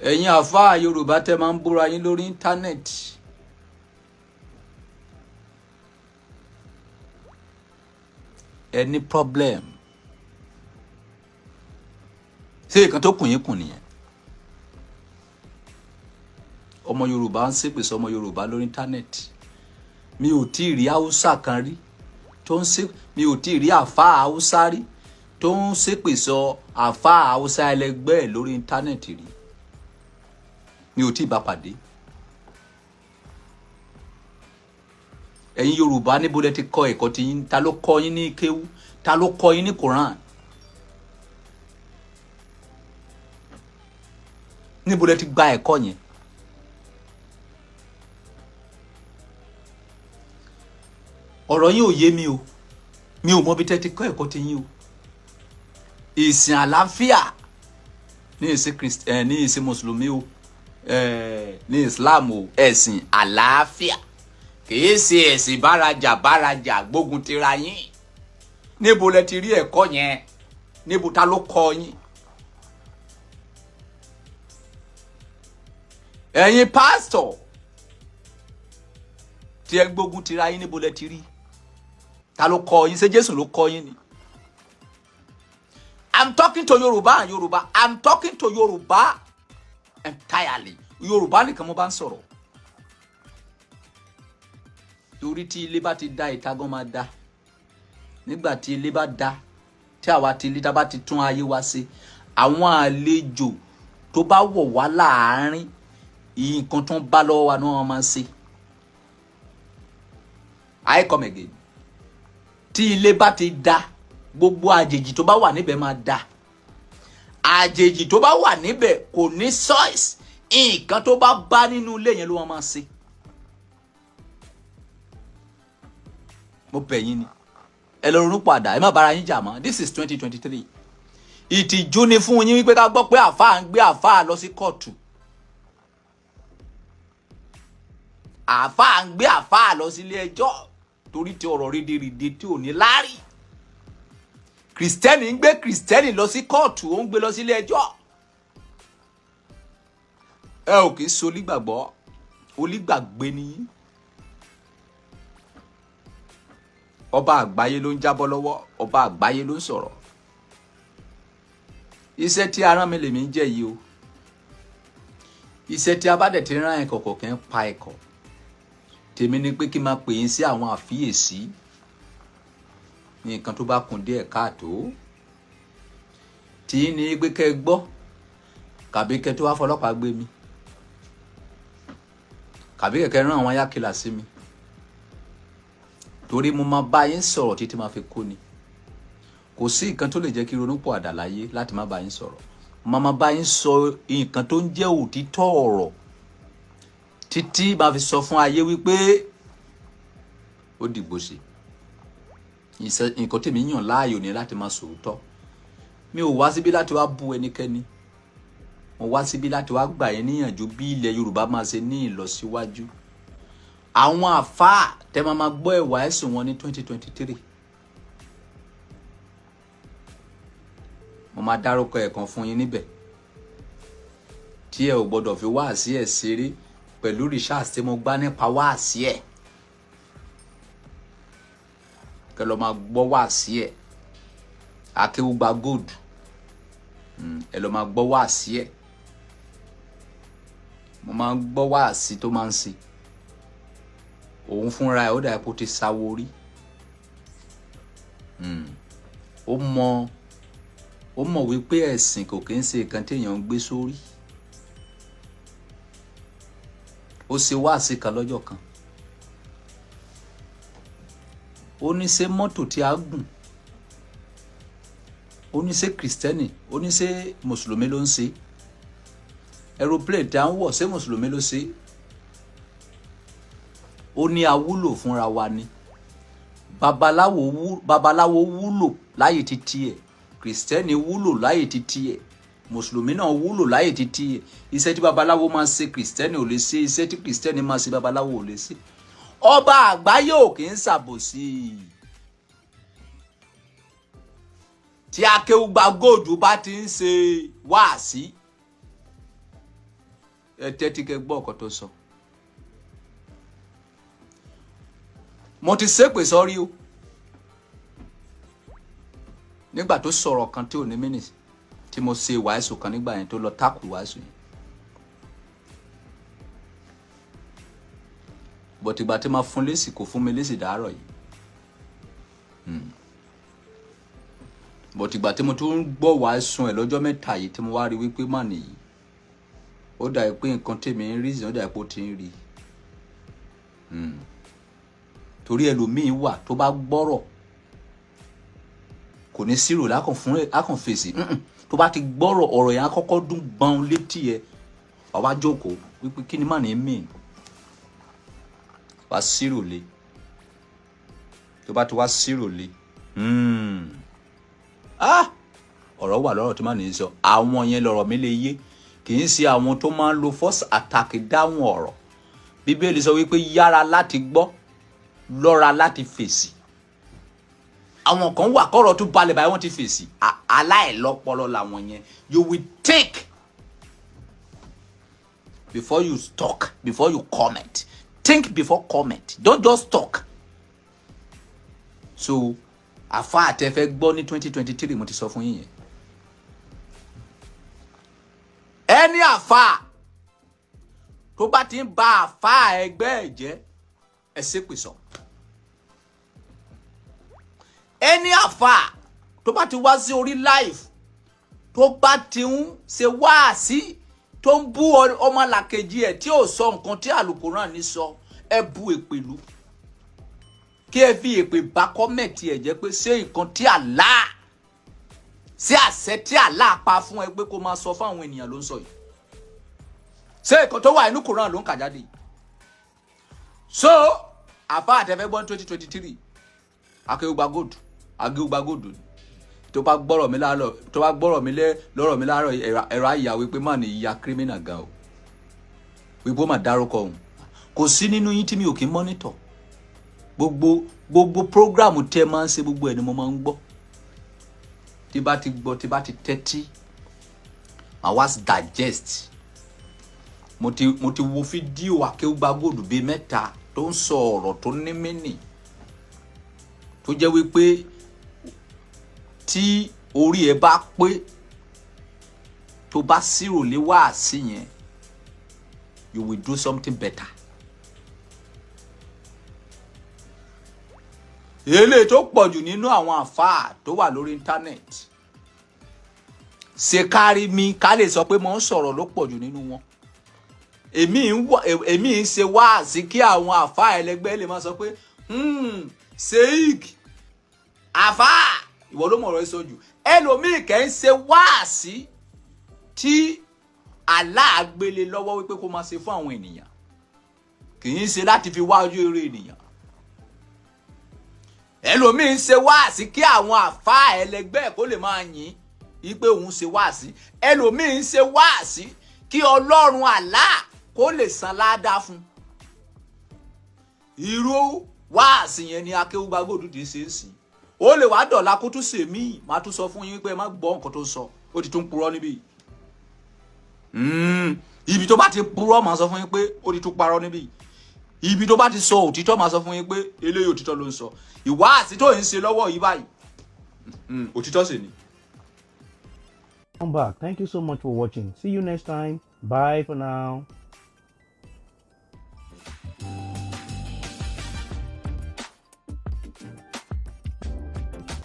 Ẹ̀yin àfáà Yorùbá tẹ́ máa ń búra yín lórí íńtánẹ́ẹ̀tì, ẹ ní problem. Ṣé nǹkan tó kùn yín kùn nìyẹn? Ọmọ Yorùbá ń ṣépè sọmọ Yorùbá lórí íńtánẹ́ẹ̀tì. Mi ò tí ì rí Haúsá kan rí tó ń ṣe, mi ò tí ì rí àfáà Haúsá rí tó ń ṣépè sọ àfáà Haúsá ẹlẹgbẹ́ ẹ̀ lórí íńtánẹ́ẹ̀tì rí. Mi ò tí ì bá pàdé. Ẹ̀yin Yorùbá, níbo lẹ ti kọ́ ẹ̀kọ́ tí yín? Ta ló kọ́ yín ní kéwú? Ta ló kọ́ yín ní Quran? Níbo lẹ ti gba ẹ̀kọ́ yẹn? Ọ̀rọ̀ yín ò yé mi o. Mi ò mọ bí tẹ́ ti kọ́ ẹ̀kọ́ tí yín o. Ìsìn àlàáfíà ní ìsìn Christian, ní ìsìn mùsùlùmí o, ní Islam o, ẹ̀sìn àlàáfíà, kìí ṣe ẹ̀sìn bárajà bárajà gbógun tira yín. Níbo lẹ ti rí ẹ̀kọ́ yẹn? Níbo? Ta ló kọ́ yín? Ẹ̀yin pásítọ̀ tí ẹ gbógun tira yín, níbo lẹ ti rí? Ta ló kọ́ yín? Ṣé Jésù ló kọ́ yín ni? I'm talking to Yorùbá and Yorùbá. I'm talking to Yorùbá entirely. Yorùbá nìkan mo bá ń sọ̀rọ̀, torí tí ilé bá ti da, ìta gan máa da. Nígbà tí ilé bá da, tí àwa ti ilé tá bá ti tún ayé wa ṣe, àwọn àlejò tó bá wọ̀ wá láàárín, nǹkan tó ń bá lọ́wọ́ wa ni wọ́n máa ń ṣe. I come again. Tí ilé bá ti da, gbogbo àjèjì tó bá wà níbẹ̀ máa da. Àjèjì tó bá wà níbẹ̀ kò ní choice, nǹkan tó bá bá nínú ilé yẹn ló wọ́n máa ṣe. Mo bẹ̀ yín ni, ẹ lọ ronú padà, ẹ má bára yín jà mọ́. This is 2023. Ìtìjú ni fún yín wípé ká gbọ́ pé àáfàá ń gbé àáfàá lọ sí kóòtù, àáfàá ń gbé àáfàá lọ sílé ẹjọ́ torí ti ọ̀rọ̀ rédèrèdè tí ò ní láárí. Kìrìsìtẹ́nì ń gbé kìrìsìtẹ́nì lọ sí kóòtù, ó ń gbé lọ sílé ẹjọ́. Ẹ ò kì í so onígbàgbọ́, onígbàgbé ni yín. Ọba àgbáyé ló ń jábọ́ lọ́wọ́, ọba àgbáyé ló ń sọ̀rọ̀. Iṣẹ́ tí a rán mi lèmi ń jẹ́ yìí o. Iṣẹ́ tí a bá dẹ̀ ti rán ẹ̀kọ́ kọ̀ọ̀kan pa ẹ̀kọ́. Tèmi ni pé kí n máa pè yín sí àwọn àfiyèsí ní nǹkan tó bá kún díẹ̀ káàtó. Tí ní pé kẹ́ ẹ gbọ́ kàbí kẹ́ tó wá fọlọ́pàá gbé mi, kàbí kẹ̀kẹ́ rán àwọn ayákẹ́là sí mi, torí mo máa bá yín sọ̀rọ̀ títí máa fi kú ni. Kò sí nǹkan tó lè jẹ́ kí ronú pọ̀ àdàláyé láti má bá yín sọ̀rọ̀. Mo máa bá yín sọ nǹkan tó ń jẹ́ òtítọ́ ọ̀rọ̀ títí máa fi sọ fún ayé wípé ó dìgbò ṣe. Nǹkan tèmi yàn láàyò ní láti máa sòótọ́. Mi ò wá síbí láti wá bú ẹnikẹ́ni. Mo wá síbí láti wá gbà yín níyànjú bí ilẹ̀ Yorùbá máa ṣe ní ìlọsíwájú. Àwọn àfáà tẹ́ máa máa gbọ́ ẹ̀wà ẹ̀sùn wọn ní 2023, mo máa dárúkọ ẹ̀kan fún yín níbẹ̀ tí ẹ ò gbọ́dọ̀ fi wáàsí ẹ̀ ṣeré pẹ̀lú research tí mo gbá nípa wáàsí ẹ̀. Kẹ́ lọ máa gbọ́ wáàsí ẹ̀, Akéwùgbà Gold. Ẹ lọ máa gbọ́ wáàsí ẹ̀. Mo máa ń gbọ́ wáàsí tó máa ń ṣe. Òun fúnra ẹ̀ ó dà kó ti sáwó rí. Ó mọ, ó mọ̀ wípé ẹ̀sìn kò kí ń ṣe nǹkan téèyàn ń gbé sórí. Ó ṣe wáàsí kan lọ́jọ́ kan, ó ní ṣe mọ́tò tí a gùn, ó ní ṣe kìrìsìtẹ́nì, ó ní ṣe mùsùlùmí ló ń ṣe? Aeroplane tí a ń wọ̀, ṣé mùsùlùmí ló ṣe? Ó ní awúlò fúnra wa ni. Babaláwo wúlò láyè títí ẹ̀, kìrìsìtẹ́nì wúlò láyè títí ẹ̀, mùsùlùmí náà wúlò láyè títí ẹ̀. Iṣẹ́ tí babaláwo máa ṣe, kìrìsìtẹ́nì ò lè ṣe. Iṣẹ́ tí kìrìsìtẹ́nì máa ṣe, babaláwo ò lè ṣe. Ọba àgbáyé ò kì í ṣàbòsí. Tí Akéwùgbà Gold bá ti ń ṣe wáàsí, Ẹ tẹ́tí kẹ́ gbọ́ ọ̀kan tó sọ. Mo ti ṣépè sọ́rí o nígbà tó sọ̀rọ̀ kan tí ò ní mínìsì tí mo ṣe wàásù kan nígbà yẹn tó lọ tákù wàásù yẹn. Bọ̀tìgbà tí ma fún lésì kò fún mi lésì dàárọ̀ yìí. Bọ̀tìgbà tí mo tún ń gbọ́ wàásù ẹ̀ lọ́jọ́ mẹ́ta yìí tí mo wá rí wípé má nìyí, ó dà pé nǹkan tèmi ń rí, ó dà pé ó ti ń rí. Torí ẹlòmíín wà tó bá gbọ́rọ̀ kò ní sírò lákàn fèsì. Tó bá ti gbọ́rọ̀ ọ̀rọ̀ yẹn á kọ́kọ́ dún gbọ́n létí ẹ, wàá wá jókòó wípé kí ni má ní mí, wàá sírò lé. Tó bá ti wá sírò lé, ọ̀rọ̀ wà lọ́rọ̀ tó má ní sọ. Àwọn yẹn lọ̀rọ̀ mi lè yé, kì í ṣe àwọn tó máa ń lo force attack dáhùn ọ̀rọ̀. Bíbélì sọ wípé yára láti gbọ́, lọ́ra láti fèsì. Àwọn kan wà kọ́rọ̀ tó balẹ̀ báyìí wọ́n ti fèsì. Aláìlọ́pọlọ làwọn yẹn. You will think before you talk, before you comment. Think before comment. Don't just talk. So àfa àtẹ̀fẹ́ gbọ́ ní 2023 mo ti sọ fún yín yẹn. Ẹni àfa tó bá ti ń ba àfa ẹgbẹ́ ẹ̀ jẹ́, ẹ ṣépè sọ. Ẹni àfa tó bá ti wá sí orí live, tó bá ti ń ṣe wáàsí, tó ń bú ọmọlàkejì ẹ̀ tí ò sọ nǹkan tí àlùkòrán ní sọ, ẹ bu èpè lù. Kí ẹ fi èpè bá comment ẹ̀ jẹ́ pé ṣé nǹkan tí Allah, ṣé àṣẹ tí Allah pa fún ẹ pé kó máa sọ fún àwọn ènìyàn ló ń sọ yìí? Ṣé nǹkan tó wà nínú Kòrán ló ń kà jáde yìí? So àfa àtẹ̀fẹ́ gbọ́n 2023, Akéwùgbà Gold, Akéwùgbà Gold ni. Tó bá gbọ́rọ̀ mi láàárọ̀, tó bá gbọ́rọ̀ mi lé lọ́rọ̀ mi láàárọ̀, ẹ̀rọ àyà wípé má ní ìyá criminal gan o, wípé ó mà dárúkọ òun. Kò sí nínú yín tí mi ò kí ń monitor. Gbogbo program tẹ́ máa ń ṣe, gbogbo ẹ̀ ni mo máa ń gbọ́. Tí bá ti gbọ́, tí bá ti tẹ́tí, màá wá digest. Mo ti wo fídíò Akéwùgbà Gold bíi mẹ́ta tó ń sọ ọ̀rọ̀ tó ní mínì, tó jẹ́ wípé tí orí ẹ bá pé, tó bá sírò lé wáàsí yẹn, you will do something better. Eléyìí tó pọ̀ jù nínú àwọn àfáà tó wà lórí íńtánẹ́ẹ̀tì, ṣe kárí mi ká lè sọ pé mo ń sọ̀rọ̀ ló pọ̀ jù nínú wọn. Èmi ń ṣe wáàsí kí àwọn àfáà ẹlẹgbẹ́ lè máa sọ pé sheik àfáà ìwọ ló mọ̀rọ̀ sọ jù. Ẹlòmíì kẹ́ ń ṣe wáàsí tí Allah gbélé lọ́wọ́ wípé kó máa ṣe fún àwọn ènìyàn, kì í ṣe láti fi wá ojú eré ènìyàn. Ẹlòmíì ń ṣe wáàsí kí àwọn àfáà ẹlẹgbẹ́ kó lè máa yìn wípé òun ṣe wáàsí. Ẹlòmíì ń ṣe wáàsí kí Ọlọ́run Allah kó lè san ládàá fún. Irú wáàsí yẹn ni Akéwùgbà Gold ti ṣe é sìn. Ó lè wá dọ̀la kó tún ṣe míì, máa tún sọ fún yín pé ẹ má gbọ́ nǹkan tó sọ, ó ti tún purọ́ níbí. Ibi tó bá ti purọ́, máa sọ fún yín pé ó ti tún parọ́ níbí. Ibi tó bá ti sọ òtítọ́, máa sọ fún yín pé eléyìí òtítọ́ ló ń sọ. Ìwáàsí tó ń ṣe lọ́wọ́ yìí báyìí, òtítọ́ sì ni. Come back. Thank you so much for watching. See you next time. Bye for now.